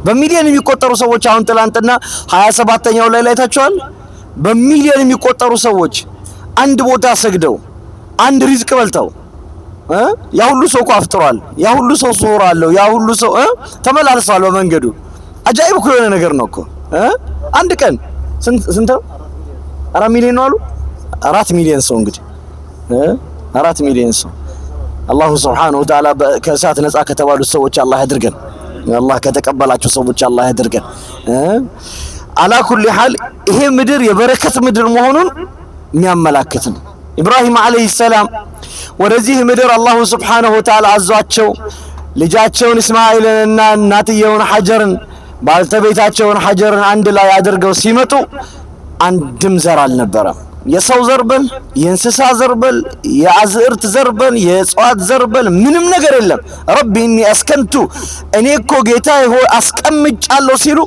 በሚሊዮን የሚቆጠሩ ሰዎች አሁን ትላንትና 27ኛው ላይ ታችኋል። በሚሊዮን የሚቆጠሩ ሰዎች አንድ ቦታ ሰግደው አንድ ሪዝቅ በልተው፣ ያ ሁሉ ሰው እኮ አፍጥሯል። ያ ሁሉ ሰው ሱሁር አለው። ያ ሁሉ ሰው ተመላልሷል በመንገዱ። አጃኢብ እኮ የሆነ ነገር ነው እኮ። አንድ ቀን ስንት ስንት ነው? 4 ሚሊዮን ነው አሉ። 4 ሚሊዮን ሰው እንግዲህ፣ 4 ሚሊዮን ሰው። አላሁ ስብሓነሁ ወተዓላ ከእሳት ነፃ ከተባሉት ሰዎች አላህ ያድርገን። አላህ ከተቀበላቸው ሰዎች አላህ ያድርገን። አላ ኩሊ ሐል ይሄ ምድር የበረከት ምድር መሆኑን የሚያመላክት ነው። ኢብራሂም ዓለይሂ ሰላም ወደዚህ ምድር አላሁ ስብሓነሁ ወተዓላ አዟቸው ልጃቸውን እስማኤልንና እናትየውን ሐጀርን፣ ባልተቤታቸውን ሐጀርን አንድ ላይ አድርገው ሲመጡ አንድም ዘር አልነበረም። የሰው ዘር በል፣ የእንስሳ ዘር በል፣ የአዝዕርት ዘር በል፣ የእጽዋት ዘር በል፣ ምንም ነገር የለም። ረቢ ኢኒ አስከንቱ፣ እኔ እኮ ጌታዬ ሆይ አስቀምጫለሁ ሲሉ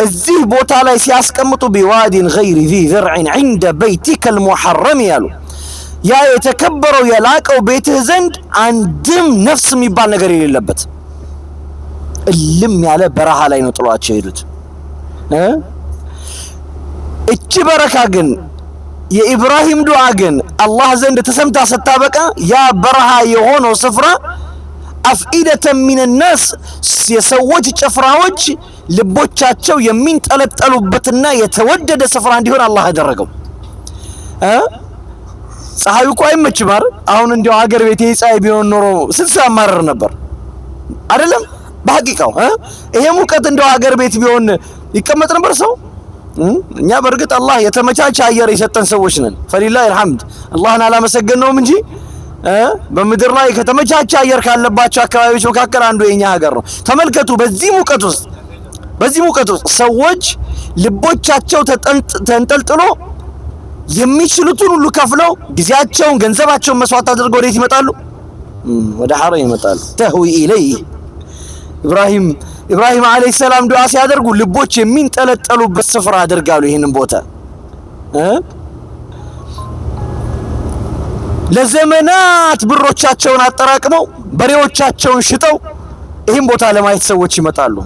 እዚህ ቦታ ላይ ሲያስቀምጡ بواد غير ذي زرع عند بيتك المحرم ያሉ፣ ያ የተከበረው የላቀው ቤትህ ዘንድ አንድም ነፍስ የሚባል ነገር የሌለበት እልም ያለ በረሃ ላይ ነው ጥሏቸው የሄዱት። እቺ በረካ ግን፣ የኢብራሂም ዱዓ ግን አላህ ዘንድ ተሰምታ ስታበቃ ያ በረሃ የሆነው ስፍራ أفئدة من الناس፣ የሰዎች ጭፍራዎች ልቦቻቸው የሚንጠለጠሉበትና የተወደደ ስፍራ እንዲሆን አላህ አደረገው። ፀሐዩ እኮ አይመችም አይደል? አሁን እንዲያው ሀገር ቤት ይሄ ፀሐይ ቢሆን ኖሮ ስንት ሰው ያማረር ነበር አይደለም? በሐቂቃው ይሄ ሙቀት እንደው ሀገር ቤት ቢሆን ይቀመጥ ነበር ሰው? እኛ በእርግጥ አላህ የተመቻቸ አየር የሰጠን ሰዎች ነን። ፈሊላሂ አልሐምድ፣ አላህን አላመሰገንነውም እንጂ በምድር ላይ ከተመቻቸ አየር ካለባቸው አካባቢዎች መካከል አንዱ የኛ ሀገር ነው። ተመልከቱ፣ በዚህ ሙቀት ውስጥ ሰዎች ልቦቻቸው ተንጠልጥሎ የሚችሉትን ሁሉ ከፍለው ጊዜያቸውን፣ ገንዘባቸውን መስዋዕት አድርገው ወዴት ይመጣሉ? ወደ ሐረም ይመጣሉ። تهوي إليه ኢብራሂም ዓለይሂ ሰላም ዱዓ ሲያደርጉ ልቦች የሚንጠለጠሉበት ስፍራ አድርጋሉ ይህንን ቦታ። ለዘመናት ብሮቻቸውን አጠራቅመው፣ በሬዎቻቸውን ሽጠው ይህን ቦታ ለማየት ሰዎች ይመጣሉ።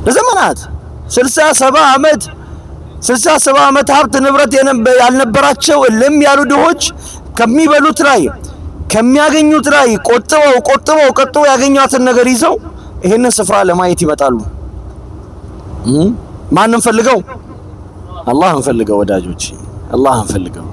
ለዘመናት 60 70 ዓመት፣ 60 70 ዓመት ሀብት ንብረት ያልነበራቸው እልም ያሉ ድሆች ከሚበሉት ላይ፣ ከሚያገኙት ላይ ቆጥበው ቆጥበው ቆጥበው ያገኟትን ነገር ይዘው ይህንን ስፍራ ለማየት ይመጣሉ። ማንን ፈልገው? አላህን ፈልገው ወዳጆች፣ አላህን ፈልገው።